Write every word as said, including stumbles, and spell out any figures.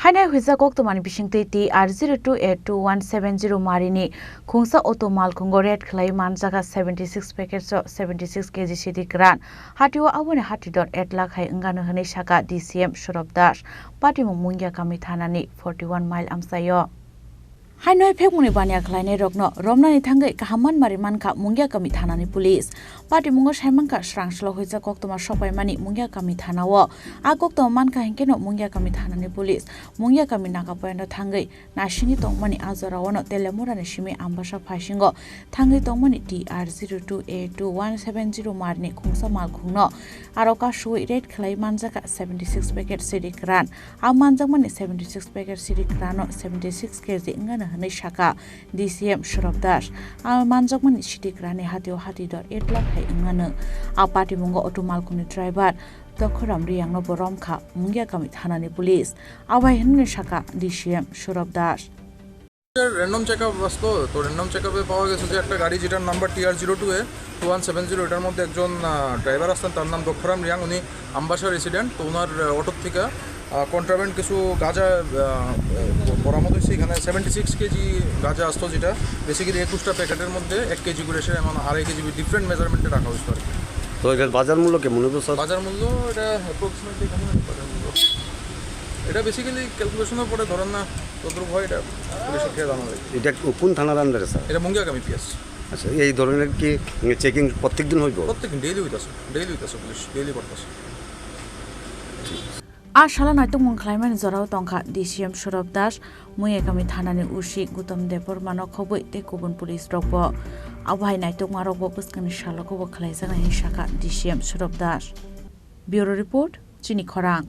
Hainai huijak koktwmani bisingtwi T R zero two eight two one seven zero marini khungsa auto malkhungo raid khlai manjaga seventy six packets o seventy six K G sidi kwran. Hatio aboni hati dor ek lakh hai wngano hwnwi saka D C M Surab Das, patimung Mungia kami thanani forty one mile amchaio. Hainoi phekmungni baniya khlainairokno romnani thangwi kaham manmari mankha Mungia kami thanani police. Patimungo saimankha srang slo huijak koktwma sokpaimani Mungia kami thanao. A koktwma mankha hinkhe no Mungia kami thanani police Mungia kami Naga Point o thangwi naisingwi tongmani a jorao no Telemurani simi Ambasa phaisingo thangwi tongmani T R zero two eight two one seven zero marni khungsa malkhungno aro kasui raid khlai manjaka seventy six packet sidi kwran. A manjakmani seventy six packet sidi kwrano seventy six K G wngano hwnwi saka D C M Surab Das. A manjakmani sidi kwrani hatio hati dor ek lakh hai wngano. A patimungo auto malkhungni driver Dokhoram Riyangno bo romkha Mungia kami thanani police. Abai hwnwi saka D C M Surab Das. Random check up আসতো, তো random check আপে পাওয়া গেছে যে একটা গাড়ি, যেটার নাম্বার টি আর zero two এ two one seven zero, এটার মধ্যে একজন ড্রাইভার আসতেন, তার নাম দক্ষরাম রিয়াং, উনি আম্বাসা রেসিডেন্ট। তো ওনার অটোর থেকে কন্ট্রাব্যান্ড কিছু গাঁজা বরামদ হয়েছে। এখানে সেভেন্টি সিক্স কেজি গাঁজা আসতো, যেটা বেসিক্যালি একুশটা প্যাকেটের মধ্যে এক কেজি করে, সেটা মানে আড়াই কেজি ডিফারেন্ট মেজারমেন্টে রাখা হয়েছিল আর কি। তো এটার বাজার মূল্য কি মনে হচ্ছে স্যার? বাজার মূল্য এটা অ্যাপ্রক্সিমেটলি এখানে বাজার মূল্য, এটা বেসিক্যালি ক্যালকুলেশনের পরে ধরেন না, যতটুকু হয় এটা পুলিশে খেয়ে জানা যায়। এটা কোন থানার আন্ডারে স্যার? এটা মুঙ্গিয়াকামী পিএস। আচ্ছা, এই ধরনের কি চেকিং প্রত্যেক দিন হইব? প্রত্যেক দিন ডেইলি হইতাছে, ডেইলি হইতাছে, পুলিশ ডেইলি করতেছে। A salo naitokmung khlaimani jorao tongkha D C M Surab Das, Mungia kami thanani O C Gutam Debbarmano khobwi tei kubun police rokbo. Abo hai naitokmarokbo bwskangni salokobo khlaijaknai hwnwi sakha D C M Surab Das. Bureau Report, Chini Khorang.